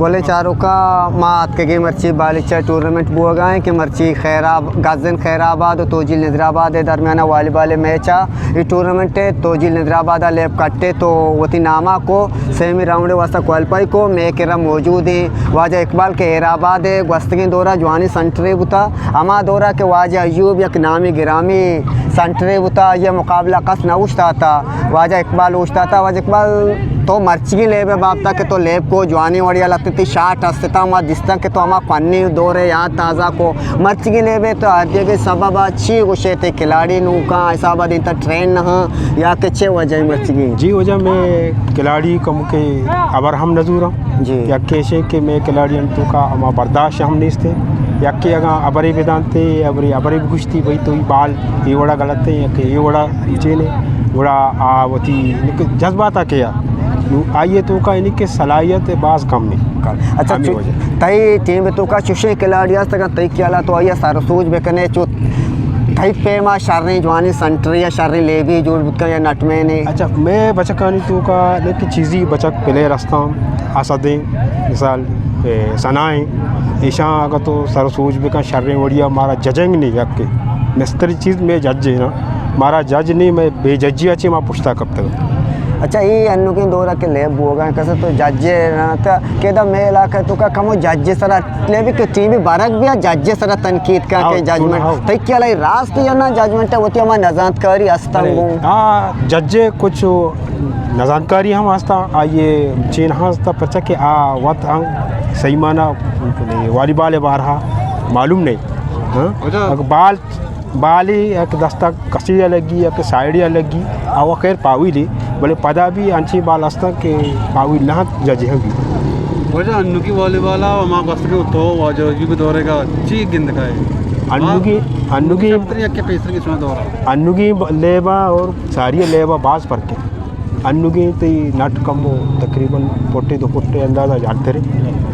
گلیں چاروکاں، ما اتکگیں مرچی بالیچہ ٹورنامنٹ بوگا ایں کہ مرچی خیر آب-، گزن خیر آباد و توجیل نظر آباد ءِ درمیان ءَ والی بال ءِ میچ ءَ۔ اے ٹورنامنٹ ءَ توجیل نظر آباد ءَ لیب کٹے تو وتی نام ءَ کو، سیمی راؤنڈ ءِ واسطہ کوالیفائی کو۔ مئے کرا موجود ایں واجہ اقبال کہ خیر آباد ءِ گوستگیں دور ءَ جوانیں سنٹرے بوتا۔ ہما دور ءَ کہ واجہ ایوب یک نامی گرامی سنٹرے بوتا، آئی ءِ مقابلہ کس نہ اوشتاتا، واجہ اقبال اوشتاتا۔ واجہ اقبال، تو مرچیگیں لیب ءِ بابت ءَ کہ تو لیب کو، جوانیں وڑے ءَ لہتے تئی شاٹ ہستاں، ما دیستاں کہ تو ہما پنی دور ءَ یاد تازہ کو۔ مرچیگیں لیب ءِ تو آ دیگہ سبب ءَ چی گوشے، تئی کھلاڑی نوکاں حساب ءَ دینتا ٹرین نہ ہاں، یا کہ چے وجہ ایں مرچیگیں؟ جی، وجہ مئے کھلاڑی کم کہ ہبر ہم نہ زوراں۔ جی۔ یکے ایشیں کہ مئے کھلاڑیانی توکا ہما برداشت ہم نیست۔ یکے اگاں ہبرے بدانتے، ہبرے، ہبرے بگوشتی، بھئی تو ای بال اے وڑا غلط ایں یا کہ اے وڑا چین ایں، گڑا آ وتی جذبات ءَ کیا۔ نو آئی ءِ توکا یعنی کہ صلاحیت باز کم ایں۔ اچھا، ہمے چو-، وجہ۔ تئی ٹیم ءِ توکا چوشیں کھلاڑی ہست، اگاں تئی خیال ءَ تو آئی ءَ سر سوج بکنے، چو تئی پیما شریں جوانیں سنٹرے یا شریں لیبے جوڑ بوت کن یا نٹ مین ایں؟ اچھا، مئے بچکانی توکا لیکن چیزی بچک پلیئر ہستاں، اسد ایں، مثال، اے، ثنا ایں، ایشاں اگاں تو سر سوج بکن شریں وڑیا مارا ججنگ نہیں یکے۔ مستری چیز مئے جج ایں نا، مارا جج نہیں، مئے بے ججی ءَ چہ ما پشتا کپتگ۔ اچھا، اے انوگیں دور ءَ کہ لیب بوگا ایں، کسے تو جج ءَ نہ تا کہ ادا مئے علاقہ ءِ توکا کمو جج ءِ سرا لیبی کہ ٹیمی برگ بیا جج ءِ سرا تنقید کا ہاؤ، کہ ججمنٹ۔ ہاؤ۔ تئی خیال ءَ راست یا نہ ججمنٹ ءَ وتی ہما نزانتکاری ہستاں بلے، گوں؟ آ، جج ءِ کچھ نزانتکاری ہم ہستاں، آئی ءِ چین ہم ہستاں، پرچا کہ آ وت ہم صحیح معنی والی بال ءِ بارہ ءَ معلوم نہیں۔ ہاں؟ اچھا۔ اگر بال بالی یک دستا کسی ءَ لگی یا کہ سائیڈ ءَ لگی، آ و خیر پاویلی، بلے پدا بھی انچیں بال ہستاں کہ پاویل نہ انت، ججے ہم بھی۔ واجہ انوگی والی بال ءَ ہما گوستگیں تو واجہ ایوب ءِ دور ءَ چی گند کائے؟ انوگی، انوگی، شرتر یک پیسر کی شما دور ءَ۔ انوگی لیب ءَ اور ساری لیب ءَ باز فرق ہے۔ انوگیں تئی نٹ کمو تقریباً فٹے دو فٹے اندازہ جہلترے۔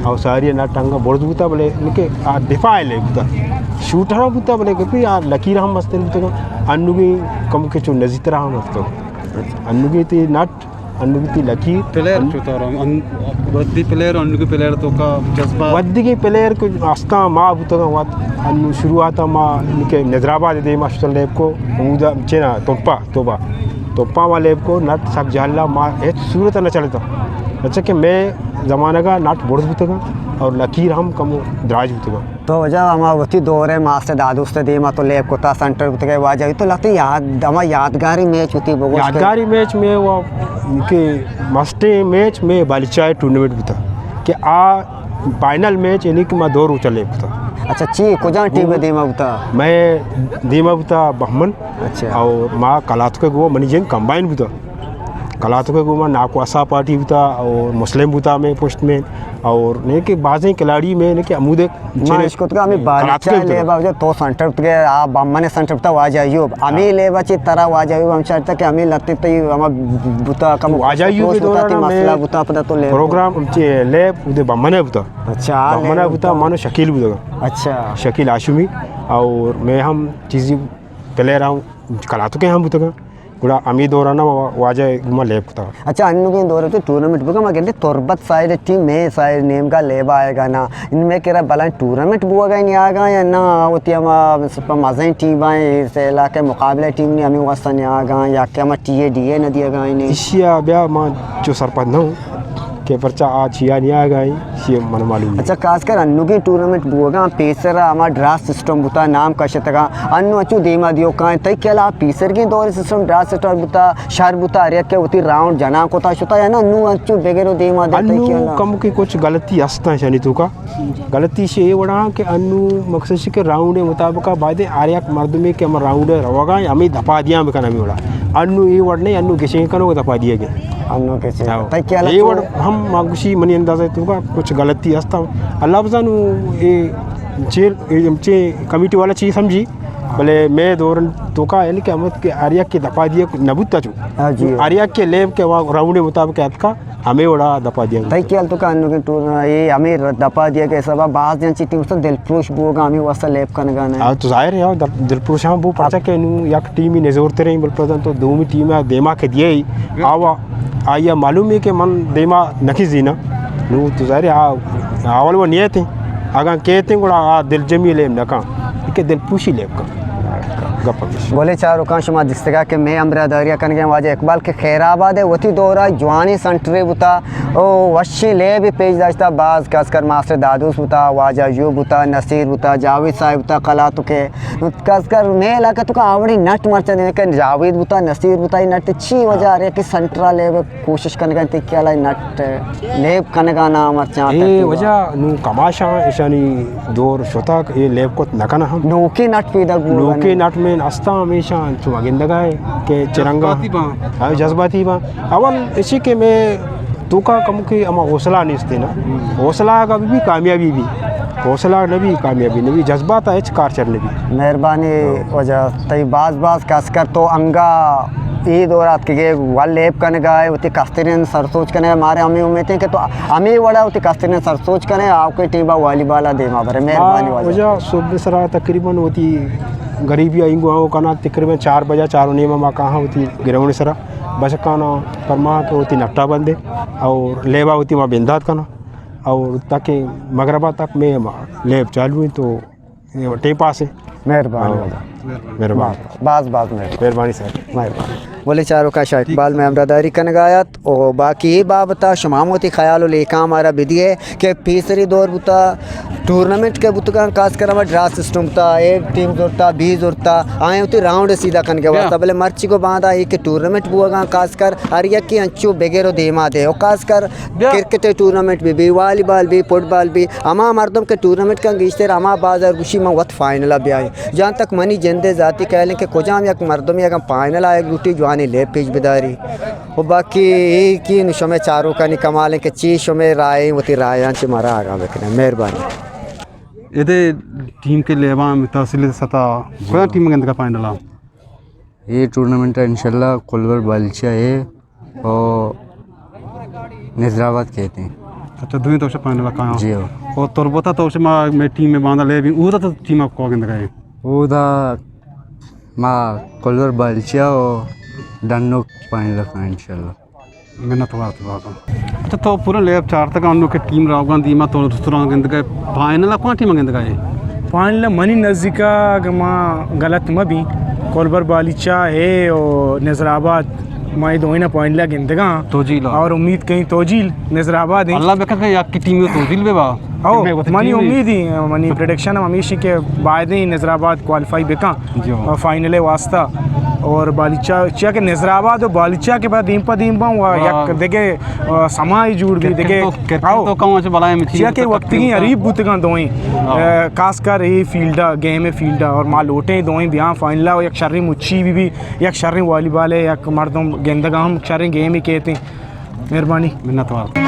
او ساری نٹ انگا برز بوتا، بلے نکہ آ دفاع لے بوتا۔ شوٹر بوتا، بلے گپی آ لکیر ہم مستر بوتا۔ انوگیں کم کے چو نزیترا ہم ہستو۔ انوگیں تئی نٹ، انوگیں تئی لکیر۔ پلیئر ان- چوتارا، ان-، ردی پلیئر، انوگیں پلیئر توکا جذبہ۔ ودگیں پلیئر کو استان ما بوتا وقت انو شروعات ما نکہ نظر آباد دے ماشتر لیب کو، اودا چینا توپا۔ توبہ۔ توپا ما لیب کو نٹ سک جہلا ما ہچ صورت نہ چلتا۔ اچھا کہ مئے زمانگا نٹ برز بوتگا اور لکیر ہم کم دراج بوتگا۔ تو واجہ ہما وتی دور ءَ ماسٹر دادوست ءِ دیما تو لیب کتا سنٹر بوتگے واجہ تو لہتے یاد، ہما یادگاری میچ وتی بگوش کہ یادگاری میچ مئے وہ کہ مسٹیں میچ مئے بالیچہ ٹورنامنٹ بوتا کہ آ فائنل میچ یعنی کہ ما دو روچ لیب کتا۔ اچھا، چی کجا ٹیم دیما بوتا؟ مئے دیما بوتا بہمن۔ اچھا۔ اور ما کلاتک گو منی جنگ کمبائن بوتا۔ کلاتک گو ما ناکو اسا پارٹی بوتا اور مسلم بوتا مئے پشت میں اور نے کہ بازیں کھلاڑی میں نے کہ امودے ما اشکتگا ہمیں بالیچہ لیبا جو تو سنٹر بوتگے، آ بمن سنٹر بوتا واجہ ایوب۔ ہمیں لیبا چی ترا واجہ ایوب ہم چارتا کہ ہمیں لتے تی ہم بوتا کم واجہ ایوب دوران مسئلہ بوتا پدا تو لیب پروگرام چی لیب ادے بمن بوتا۔ اچھا، بمن بوتا، منو شکیل بوتا۔ اچھا۔ شکیل ہاشمی اور میں ہم چیزی پلیئر ہوں کلاتو کے ہم بوتا۔ گڑا ہمے دوران ءَ واجہ گما لیب کتا۔ اچھا، انوگیں دور ءَ تو ٹورنامنٹ بکن، ما گندے تربت سائیڈ ٹیم مئے سائیڈ نیمگا لیب آئیگا نا۔ ان مئے کرا بلائیں ٹورنامنٹ بوگا نیاگا یا نا وتی ہما سپا مزیں ٹیم آئیں، اس علاقے مقابلہ ٹیم نے ہمیں واسطہ نیاگا یا کہ ہما ٹی اے ڈی اے نہ دیگا نے۔ ایشیا بیا ما چو سرپد نہ ہوں کہ پرچا آ چیا نیاگا۔ کہ من معلوم اچھا، خاص کر انوگیں ٹورنامنٹ بوگاں، پیسر ہما ڈرا سسٹم بوتا، نام کشتگاں، انو اچو دیما دیو کائیں، تئی خیال آ پیسرگیں دور سسٹم ڈرا سسٹم بوتا، شر بوتا، ہر یک کہ وتی راؤنڈ جنان کتا شتا، یا نا انو انچو بگر و دیما دے، تئی انو خیال آ؟ کم کہ کچھ غلطی ہستاں شانی توکا۔ غلطی شے اے وڑا کہ انو مقصد شے کہ راؤنڈ مطابقہ بایدے ہر یک مردمے کہ ہم راؤنڈ روگا ہمیں دپا دیاں بکن ہمیں وڑا۔ انو اے وڑ نہیں، انو گشیں کنو دپا دیے گے۔ انو کچھ ہاں۔ تئی خیال اے چو؟ وڑ ہم ماگوشی منی اندازہ تو کا کچھ غلطی ہستا۔ اللہ بزانو اے چیر، اے چے کمیٹی والا چی سمجھی، بلے میں دور تو کا یعنی کہ ہم کہ ہر یک کے دپا دیے نبوتا چو۔ ہاں جی۔ ہر یک کے لیب کے وہاں راؤنڈ مطابق اتکا ہمیں وڑا دپا دیا۔ تئی خیال تو کا انو کے ٹور اے ہمیں دپا دیا کے سبب باز جن چی ٹیم تو دلپروش بوگا ہمیں واسطہ لیب کنگا نہ۔ ہاں تو ظاہر ہے، ہاں، دل-، دلپروش ہم بو پرچا کہ نو یک ٹیمی نزور تریں بل پردن تو دومی ٹیم دیما کے دیے ہی۔ آوا، آیا معلوم ہے کہ من دیما نکی زینا۔ نو تو ظاہر ہے، آ-، اول وہ نیت ہے۔ اگاں کہتے گڑا آ دل جمی لیب نکاں۔ کہ دلپروشی لیب کن۔ گپ ہمیش۔ بولے چاروکاں شما دیستگا کہ میں ہمراہ داریا کنگے واجہ اقبال کہ خیر آباد ہے، وتی دورا جوانی سنٹرے بوتا، او وشیں لیب پیش داشتا، باز کس کر ماسٹر دادوس بوتا، واجہ ایوب بوتا، نصیر بوتا، جاوید صاحب بوتا، کلاتو کے کس کر میں علاقہ تو کا آوڑی نٹ مرچا دے کہ جاوید بوتا، نصیر بوتا، یہ نٹ چی وجہ آ رہے کہ سنٹرا لیب کوشش کنگا انت کہ الای نٹ لیب کنگا نا مرچاں اے ترتیب۔ وجہ نو کماشاں ایشانی دور شتا کہ اے لیب کت نہ کنا ہم۔ نوکے نٹ پیدا گو نوکے نٹ میں استا ہمیشہ تو گندگا ہے کہ چرنگا جذباتی باں۔ ہاں، جذباتی باں۔ اول اسی کہ میں تو کا کم کہ ہما حوصلہ نیستے نا۔ حوصلہ کا بھی کامیابی بھی۔ حوصلہ نہ بھی کامیابی نہ بھی، جذبات ہے کار چر نہ بھی۔ مہربانی وجہ تئی باز باز کس کر تو انگا اے دور آتکگے ول لیب کنگا ہے، وتی کسترین سر سوچ کنگا ہے، مارے ہمیں امید ہیں کہ تو ہمیں وڑا وتی کسترین سر سوچ کنے، آؤکیں ٹیما والی بالا دیما برے۔ مہربانی واجہ۔ وجہ صبح سرا تقریباً وتی غریبی آئیں گو آؤ کنا، تقریباً چار بجہ، چار و نیمہ ما کہاں وتی گراؤنڈ سرا بچکانا پرما کہ وتی نٹا بندے اور لیبا وتی ما بندات کنا اور تاکہ مغربا تک میں لیب چالو ہیں تو ٹیم پاس ہے۔ مہربانی ہاں۔ واجہ۔ مہربانی۔ باز، باز مہربانی۔ مہربانی سر۔ مہربانی۔ بولے چاروکاں شاہ اقبال میں ہمراہ داری کنگا ات و باقی اے بابتا شما ہم وتی خیال و لیکاں مارا بدیے کہ پیسری دور بوتا، ٹورنامنٹ کے بوتگاں، خاص کر ہما ڈرا سسٹم بوتا، اے ٹیم زورتا، بی زورتا، آئیں وتی راؤنڈ سیدھا کنگے واسطہ، بلے مرچی کو باندا اے کہ ٹورنامنٹ بوگاں، خاص کر ہر یکی انچو بگر و دیما دے و خاص کر کرکٹ ٹورنامنٹ بی بی، والی بال بی، فٹ بال بی، ہما مردم کہ ٹورنامنٹ کن گیشتر ہما بازار گوشی من وت فائنل بیائیں۔ جہاں تک منی جندے ذاتی خیال ہیں کہ کجام یک مردم یک فائنل آئے لوٹی جوانی لیب پیش بداری۔ و باقی اے کہ نو شمے چاروکانی کمال ہیں کہ چی شمے رائے ہیں، وتی رائے ہیں چی مارا آگاہ بکنے۔ مہربانی۔ ادے ٹیم کے لیباں تحصیل سطح کجا ٹیم گندگا فائنل آ؟ اے ٹورنامنٹ انشاءاللہ کولور بالچہ ہے۔ او نظر آباد کہتے ہیں۔ اچھا، دوئیں تو فائنل کہاں؟ جی ہاں۔ او تربتا تو ما میں ٹیم میں باندھا لے بھی، اودا تو ٹیم آپ کو گندگا ہے؟ اودا ما کلور بالچیا او ڈنو فائنل کہاں انشاءاللہ۔ منت وار تو بابا۔ اچھا، تو پورا لیب چارتگا انو کہ ٹیم راوگان دیما تو رستوران گندگا ہے، فائنل کون ٹیم گندگا ہے؟ فائنل منی نزدیکا اگر ما غلط مہ بی، کولبر بالیچا ہے او نظر آباد، ما اے دوئینا فائنل گندگا۔ توجیل۔ اور امید کہیں توجیل نظر آباد ہیں۔ اللہ بکن کہ یک ٹیم توجیل بے با۔ او، منی امید ہی، منی پریڈکشن ہم ہمیشی کہ بایدیں نظر آباد کوالیفائی بکن۔ جی۔ فائنل واسطہ۔ اور بالیچا، چیا کہ نظر آباد و بالیچا کے بعد دیم پہ دیم باں و یک دگہ، آ، سمائی جوڑ بی دگہ۔ کرکٹ تو، کرکٹ تو کم اچ بلائیں مچی چیا کہ وقتی حریف بوتگاں دوئیں۔ آ، خاص کر اے فیلڈا، گیم فیلڈا اور ما لوٹیں دوئیں بیاں فائنلا و یک شریں مچی بی بی، یک شریں والی بال ہے، یک مردم گندگا ہم شریں گیم ہی کہتے ہیں۔ مہربانی۔ منت وار۔